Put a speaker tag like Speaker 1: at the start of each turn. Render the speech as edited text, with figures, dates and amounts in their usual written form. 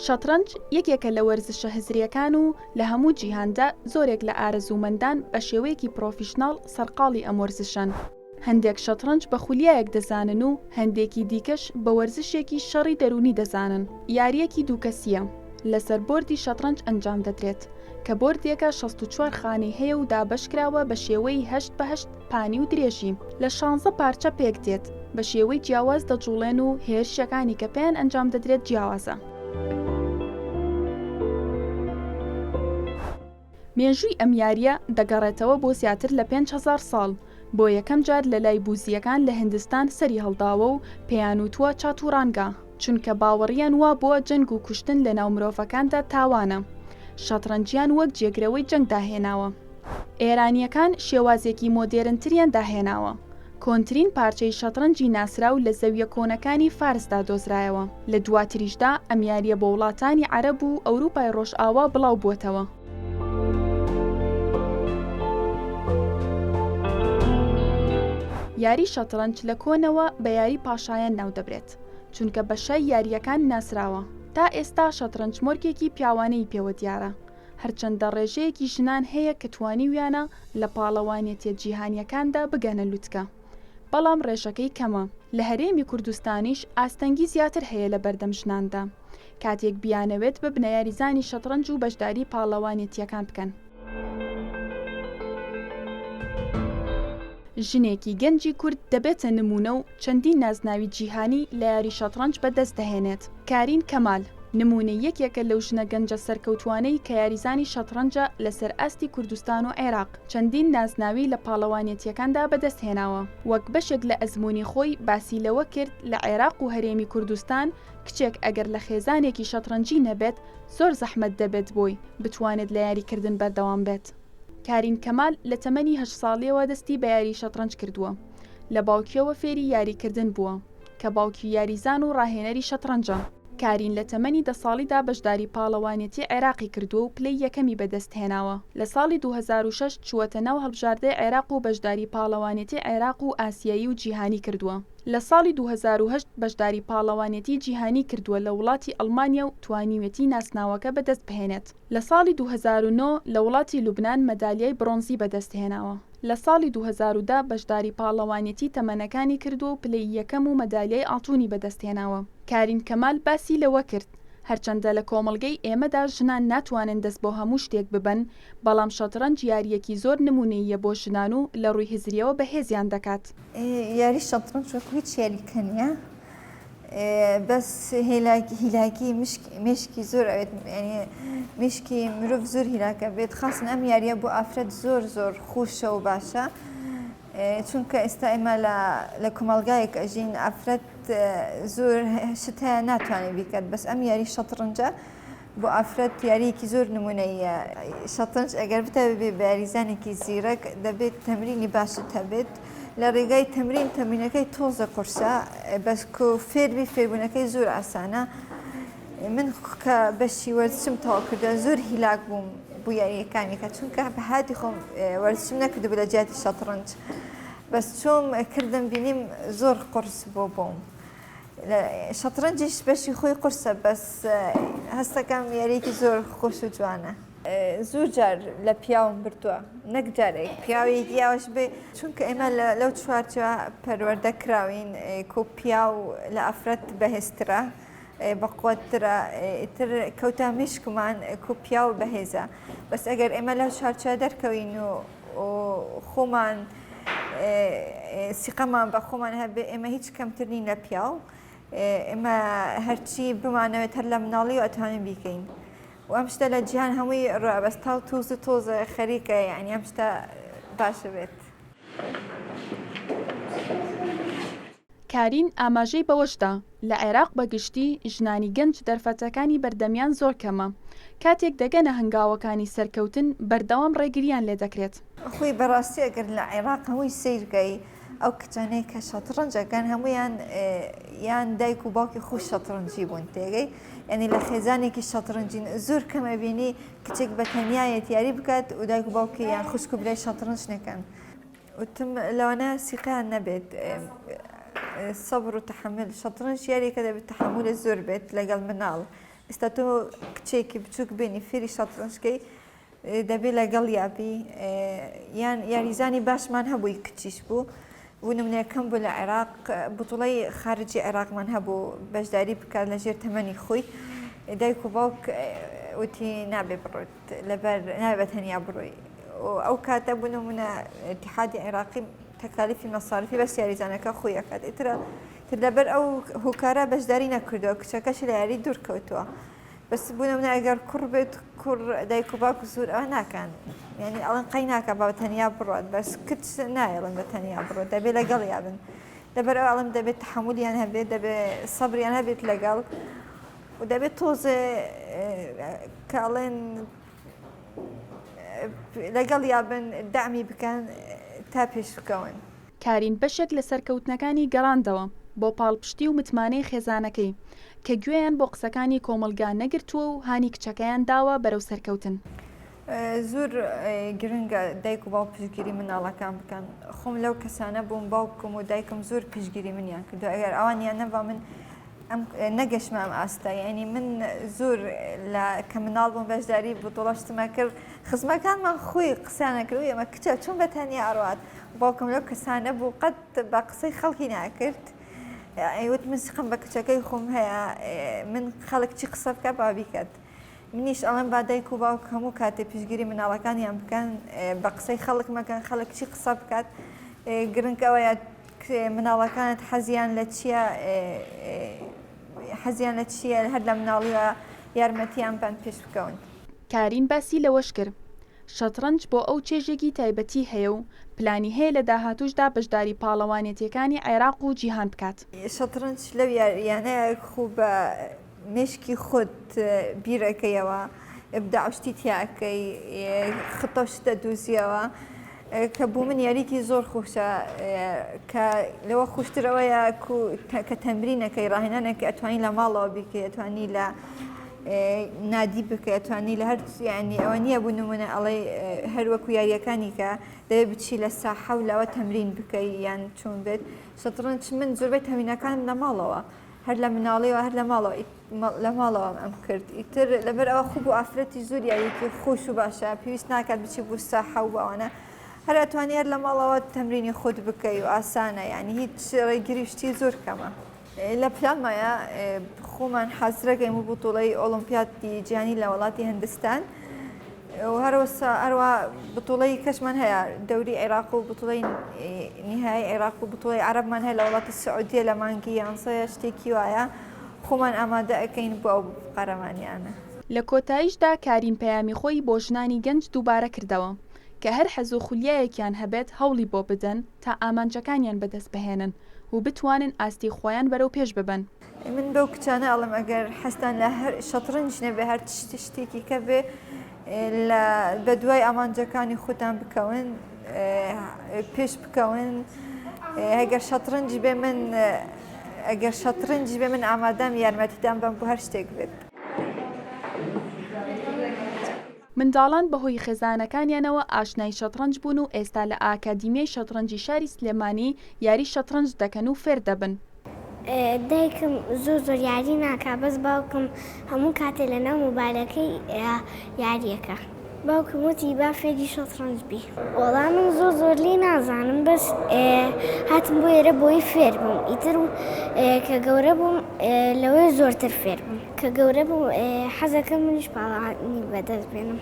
Speaker 1: شەتڕەنج یەکێکە لە وەرزشە هزرییەکان و لە هەموو جیهاندا زۆرێک لە ئارەزوومەندان بە شێوەیەکی پڕۆفیشناڵ سەرقاڵی ئەم وەرزشەن. هەندێک شەتڕەنج بە خولیایەک دەزانن و هەندێکی دیکەش بە وەرزشێکی شەڕی دەروونی دەزانن. یارییەکی دووکەسییە، لەسەر بۆردی شەتڕەنج ئەنجام دەدرێت، کە بۆردێکە 64 خانەی هەیە و دابەشکراوە بە شێوەی هەشت بە هەشت پانی و درێژی لە شانزە پارچە پێکدێت، بە شێوەی جیاواز دەجوڵێن و هێرشەکانی کە پێیان ئەنجام دەدرێت جیاوازە. مێژووی ئەم یارییە دەگەڕێتەوە بۆ زیاتر لە 5000 ساڵ، بۆ یەکەم جار لە لای بوزییەکان لە هندستان سەری هەڵداوە و پێیانوتووە چاتورانگا، چونکە باوەڕیان وابووە جەنگ و کوشتن لەناو مرۆڤەکاندا تاوانە، شەتڕەنجیان وەک جێگرەوەی جەنگ داهێناوە. ئێرانییەکان شێوازێکی مۆدێرنتریان داهێناوە. کۆنترین پارچەی شەتڕەنجی ناسراو لە زەوییە کۆنەکانی فارسدا دۆزرایەوە، لە دواتریشدا ئەم یارییە بۆ وڵاتانی عەرەب و ئەوروپای ڕۆژئاوا بڵاو بووەتەوە. یاری شەتڕەنج لە کۆنەوە بە یاری پاشایان ناودەبرێت، چونکە بە شای یارییەکان ناسراوە. تا ئێستا شەتڕەنج مۆرکێکی پیاوانەی پێوە دیارە، هەرچەندە ڕێژەیەکی ژنان هەیە کە توانیویانە لە پاڵەوانێتیە جیهانیەکاندا بگەنە لوتکە، بەڵام ڕێژەکەی کەمە، لە هەرێمی کوردستانیش ئاستەنگی زیاتر هەیە لە بەردەم ژناندا کاتێک بیانەوێت ببنە یاریزانی شەتڕەنج و بەشداری پاڵەوانێتیەکان بکەن. ژنێکی گەنجی کورد دەبێتە نموونە و چەندین نازناوی جیهانی لە یاری شەتڕەنج بەدەست دەهێنێت. کارین کەمال، نموونەی یەکێکە لەو ژنە گەنجە سەرکەوتووانەی کە یاریزانی شەتڕەنجە لەسەر ئاستی کوردستان و عێراق، چەندین نازناوی لە پاڵەوانێتییەکاندا بەدەستهێناوە. وەک بەشێک لە ئەزموونی خۆی باسی لەوە کرد، لە عێراق و هەرێمی کوردستان کچێک ئەگەر لە خێزانێکی شەتڕەنجی نەبێت زۆر زەحمەت دەبێت بۆی بتوانێت لە یاریکردن بەردەوام بێت. کارین کەمال لە تەمەنی هەشت ساڵییەوە دەستی بە یاری شەتڕەنج کردووە، لە باوکییەوە فێری یاریکردن بووە، کە باوکی یاریزان و ڕاهێنەری شەتڕەنجە. کارین لە تەمەنی دە ساڵیدا بەشداری پاڵەوانێتی عێراقی کردووە و پلەی یەکەمی بەدەستهێناوە. لە ساڵی 2006 چووەتە ناو هەڵبژاردەی عێراق و بەشداری پاڵەوانێتی عێراق و ئاسیایی و جیهانی کردووە. لە ساڵی 2008 بەشداری پاڵەوانێتی جیهانی کردووە لە وڵاتی ئەڵمانیا و توانیویەتی ناسناوەکە بەدەستبهێنێت. لە ساڵی 2009 لە وڵاتی لوبنان مەدالیای بڕۆنزی بەدەستهێناوە. لە ساڵی 2010 بەشداری پاڵەوانێتی تەمەنەکانی کردووە و پلەی یەکەم و مەدالیای ئاڵتوونی بەدەستهێناوە. کارین کەمال باسی لەوەکرد، هەرچەندە لە کۆمەڵگەی ئێمەدا ژنان ناتوانن دەست بۆ هەموو شتێک ببەن، بەڵام شەتڕەنج یارییەکی زۆر نموونەییە بۆ ژنان و لە ڕووی هزرییەوە بەهێزیان دەکات.
Speaker 2: یاری شەتڕەنج وەکو هیچ یاریکە نییە، بەس هیلاکی مێشکی زۆر ئەوێت مێشکی مرۆڤ زۆر هیلاکە بێت خاستن ئەم یاریە بۆ ئافرەت زۆر زۆر خۆشە و باشە چونکە ئێستا ئێمە لە کۆمەڵگایەک ئەژین ئافرەت زۆر شت هەیە ناتوانێت بیکات بەس ئەم یاری شەتڕنجە بۆ ئافرەت یاریەکی زۆر نمونەیە شەتڕنج ئەگەر بتەوێت بێ بە یاریزانێکی زیرەک دەبێت تەمرینی باشت هەبێت لە ڕێگای تەمرین تەمرینەکەی تۆزە قورسە بەس کو فێربی فێربوونەکەی زۆر ئاسانە من کە بەشی وەرزشم تەواو کردە زۆر هیلاک بووم بۆ یاریەکانی کە چونکە بە حیاتی خۆم وەرزشم نەکردبوو لە جیاتی شەتڕنج بەس چۆم کردم بینیم زۆر قورس بۆ بۆم شەتڕەنجیش بەشی خۆی قورسە بەس هەستەکەم یاریەکی زۆر خۆش و جوانە. زۆر جار لە پیاوم بردووە نەک جارێک پیاوێکی یاوەش بێ چونکە ئێمە لەو چوارچێوە پەروەردە کراوین کۆ پیاو لە ئافرەت بەهێزترە بەقوەتترە ئیتر کەوتە مشکمان کو پیاو بەهێزە بەس ئەگەر ئێمە لەو چوارچێوە دەرکەوین و خۆمان سیقەمان بە خۆمان هەبێ ئێمە هیچ کەمتر نین لە پیاو ئێمە هەرچی بمانەوێت هەر لە مناڵی و ئەتوانین بیکەین و ئەم شتە لە جیهان هەمووی ڕۆ بەس تاو تۆز و تۆزە خەریکە یعنی ئەم شتە باشە بێت.
Speaker 1: کارین ئاماژەی بەوەشدا، لە عێراق بە گشتی ژنانی گەنج دەرفەتەکانی بەردەمیان زۆر کەمە، کاتێک دەگەنە هەنگاوەکانی سەرکەوتن بەردەوام ڕێگرییان لێدەکرێت.
Speaker 2: خۆی بەڕاستی ئەگەر لە عێراق هەمووی سەیر کەی ئەو کچانەی کە شەتڕەنج ئەکەن هەموویان یان دایک و باوکی خۆی شەتڕەنجی بوون تێگەی یعنی لە خێزانێکی شەتڕەنجین زۆر کەم ئەبینی کچێک بە تەنیایەت یاری بکات و دایک و باوکی یان خوشک و برای شەتڕەنج نەکەن وتم لەوانە سیقەیان نەبێت سەبر و تەحەمول شەتڕەنج یاریەکە دەبێت تەحەمولت زۆر بێت لەگەڵ مناڵ. ئێستا تۆ کچێکی بچووک بێنی فێری شەتڕەنجکەی دەبێ لەگەڵیا بی یان یاریزانی باشمان هەبووی کچیش بوو بوو نمونەکەم بوو لە عێراق بتوڵەی خارجی عێراقمان هەبوو بەشداری بکات لە ژێر تەمەنی خۆی دایک و باوک وتی نابێ بڕۆیت لەبەر نابێ بە تەنیا بڕۆی ئەو کاتە بوو نمونە اتحادی عێراقی تەکالیفی مەسارفی بەس یاریزانەکە خۆی ئەکات ئیترە تر لەبەر ئەو هۆکارە بەشداری نەکردووە کچەکەشی لە یاری دوور کەوتووە بەس بوونە منە ئەگەر کوڕ بێت کوڕ دایک و باوک زۆر ئەوە ناکەن یعنی ئەڵێن قەی ناکە با تەنیا بڕات بەس کچ نایەڵن بە تەنیا بڕۆ دەبێت لەگەڵ یابن لەبەر ئەو ئەڵم دەبێت تحملیان هەبێت دەبێت سەبریان هەبێت لەگەڵ و دەبێت تۆزێ کە ئەڵێن لەگەڵ یابن دامی بکەن تا پێش بکەون.
Speaker 1: کارین بەشێک لە سەرکەوتنەکانی گەڕاندەوە بۆ پاڵپشتی و متمانەی خێزانەکەی، کە گوێیان بۆ قسەکانی کۆمەڵگا نەگرتووە و هانی کچەکەیان داوە بەرەو سەرکەوتن.
Speaker 2: زۆر گرنگە دایک و باوک پشتگیری منداڵەکان بکەن، خۆم لەو کەسانە بووم باوکم و دایکم زۆر پشتگیری منیان کردووە، ئەگەر ئەوانیان نەبا من ئەم نەگەشتمە ئەم ئاستە، یانی من زۆر لە کە مناڵ بووم بەشداری بتوڵە شتمە کرد، خزمەکانمان خۆی قسەیان ئەکرد ئەمە کچە چۆن بە تەنیا ئەڕوات، باوکم لەو کەسانە بوو قەت بە قسەی خەڵکی ناکرد ئەیوت من سقم بە کچەکەی خۆم هەیە من خەڵک چی قسە بکە با بیکات منیش ئەڵێم با دایک و باوک هەموو کاتێ پشتگیری مناڵەکانیان بکەن بە قسەی خەڵک مەکەن خەڵک چی قسە بکات گرنگ ئەوەیە مناڵەکانت حەزیان لە چییە حەزیان لە چییە هەر لە مناڵیە یارمەتیان بەن پێش بکەون.
Speaker 1: کارین باسی لەوەشکرد، شەتڕەنج بۆ ئەو چێژێکی تایبەتی هەیە و پلانی هەیە لە داهاتووشدا بەشداری پاڵەوانێتییەکانی عێراق و جیهان بکات.
Speaker 2: شەتڕەنج لەو یارییانەیە خو بە مێشکی خۆت بیرەکەیەوە، ئیبداع و شتی تیا ئەکەی، خطە و شت ئەدوزیەوە، کە بۆ من یاریکی زۆر خۆشە، کە لەوە خۆشتر ئەوەیە کە تەمرینەکەی ڕاهێنانێک ئەتوانی لە ماڵەوە بیکەی، ئەتوانی لە نادی بکەی، ئەتوانی لە هەر یانی ئەوە نییە بۆ نمونە ئەڵێی هەر وەکو یارییەکانی کە دەبێ بچی لە ساحە و لەوە تەمرین بکەی یان چۆن بێت. شەتڕەنج من زۆربەی تەمرینەکانم لە ماڵەوە هەر لە مناڵیەوە هەر لە ماڵەوە لە ماڵەوە ئەم کرد ئیتر لەبەر ئەوە خوب و ئافرەتی زۆر یاریەکی خۆش و باشە پێویست ناکات بچی بۆ ساحە و بەوانە هەر ئەتوانی هەر لە ماڵەوە تەمرینی خۆت بکەی و ئاسانە یعنی هیچ ڕێگری شتی زۆر کەمە. لە پلانمایە خۆمان حازرەکەین بۆ بتوڵەی ئۆڵۆمپیاتی جیهانی لە وڵاتی هندستان و هەروەسا هەروە بتوڵەی کەشمان هەیە دەوری عێراق و بتوڵەی نیهای عێراق و بتوڵەی عەرەبمان هەیە لە وڵاتی سعودیە لە مانگی یانزەیە شتێکی وایە خۆمان ئامادە ئەکەین بۆ ئەو قەرەمانیانە.
Speaker 1: لە کۆتاییشدا کارین پەیامی خۆی بۆ ژنانی گەنج دووبارە کردەوە کە هەر حەز و خولیایەکیان هەبێت هەوڵی بۆ بدەن تا ئامانجەکانیان بەدەستبهێنن و بتوانن ئاستی خۆیان بەرەو پێش ببەن.
Speaker 2: من بەو کچانە ئەڵێم ئەگەر حەزتان لە هەر شەتڕنج نەبێ هەر شتێکی کە بێ لە بە دوای ئامانجەکانی خۆتان بکەون پێش بکەون ئەگەر شەتڕنج بێ من ئەگەر شەتڕنج بێ من ئامادەم یارمەتیتان بەم بۆ هەر شتێک بێت.
Speaker 1: منداڵان بەهۆی خێزانەکانیانەوە ئاشنای شەتڕەنج بوون و ئێستا لە ئاکادیمیای شەتڕەنجی شاری سلێمانی یاری شەتڕەنج دەکەن و فێر دەبن.
Speaker 3: دایکم زۆر زۆر یاری ناکا بەس باوکم هەموو کاتێ لەناو مۆبایلەکەی یاریەکا. باوکم وتی با فێری شەتڕەنج بی. وەڵا من زۆر زۆر لێی نازانم بەس هاتم بۆ ئێرە بۆی فێر بووم ئیتر کە گەورە بووم لەوەی زۆرتر فێر بووم. کە گەورە بووم حەزەکەم منیش پاڵەوانی بەدەست بێنم.